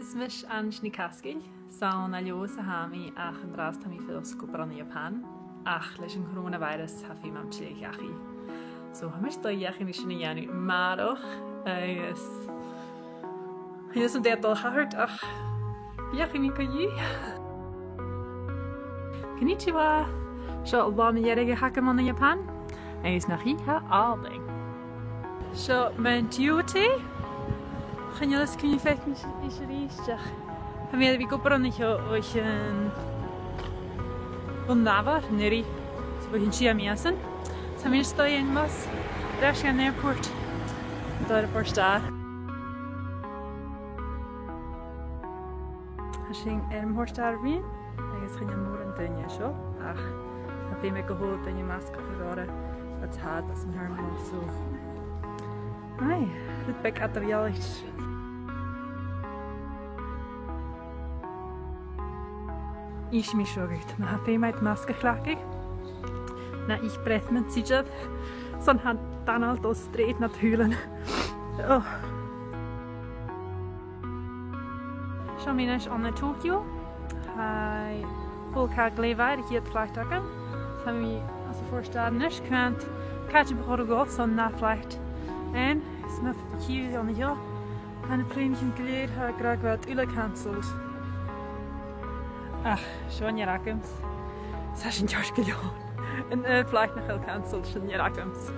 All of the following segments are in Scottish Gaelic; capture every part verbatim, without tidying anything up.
Is mise Anne Nic Asgail, 's ann à Leòdhas a tha mi, ach an-dràsta tha mi a' fuireach ag obair ann an Iapan, ach leis a' choronavirus tha feum agam tilleadh dhachaigh. So, tha mise a' dol dhachaigh an sin a dhèanamh a-màireach, agus chan eil fhios agam dè tha dol a thachairt, ach feuchaidh mi co-dhiù. Konnichiwa! Seo latha mu dheireadh a th' agam ann an Iapan, agus nach i tha àlainn. Seo mo duty. Chan eil fhios cuin a fhaic mi sibh a-rithist, ach tha mi air a bhith ag obair an seo o chionn, o chionn an fhoghair, an-uiridh, so bho chionn sia mìosan. Tha mi a-nis a' dol a dh'fhaighinn bus air ais dhan airport, dol air a' phort-adhair. Tha sinn air am port-adhair a-rithist, agus chan eil mòran daoine an seo, ach tha feum aig a h-uile duine masg a chur orra fad 's a tha iad anns an terminal, so. Aye, rud beag eadar-dhealaichte. Innsidh mi seo dhut, ma tha feum agad masg a chleachdadh, na ith breith mun t-siosar, 's ann tha Donald a' strì nad shùilean. Oh. Seo mi a-nis ann an Tokyo. Tha e a' fàs glè mhath, a' chiad flight agam. Tha mi anns a' phort-adhair a-nis, coimhead càit am bu chòir dhomh dhol son an ath flight fhaighinn. Is ma chì sibh an seo, tha na plèanaichean gu lèir, tha iad ag ràdh gu bheil iad uile cancelled. Ach, seo an fhear agamsa. Tha sin ceart gu leòr. An aon flight nach eil cancelled, sin an fhear agamsa.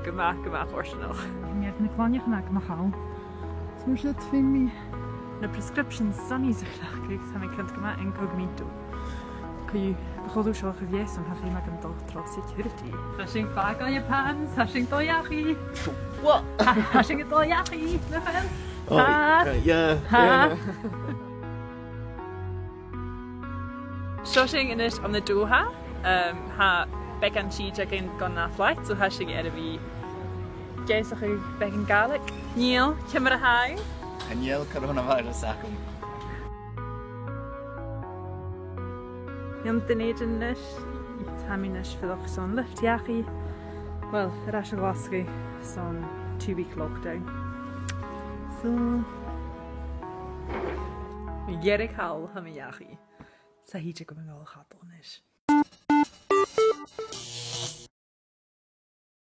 Gu math, gu math fortanach. Tha mi air na cloinneachan agam a chall. Is mar sin feumaidh mi na prescription sunnies a chleachdadh, agus tha mi a' coimhead gu math incognito. Co-dhiù, bu chòir dhomh seo a ghabhail, 's ann tha feum agam dol tro security. Tha sinn a' fàgail Iapan, tha sinn a' dol dhachaigh. What? Tha sinn a' dol dhachaigh, nach eil? Oh, ha, uh, yeah, ha, yeah. Seo sinn a-nis ann an Doha. Um, tha beagan tìde againn gun ath flight, so tha sinn air a bhith ag ionnsachadh beagan Gàidhlig. Niall, ciamar a tha thu? Chan eil coronavirus agam. Ann an Dùn Èideann a-nis, tha mi a-nis a' fuireach son lift dhachaigh. Well, air ais a Ghlaschu son two week lockdown. So, mu dheireadh thall tha mi dhachaigh. 'S tha thìde agam a dhol a chadal a-nis.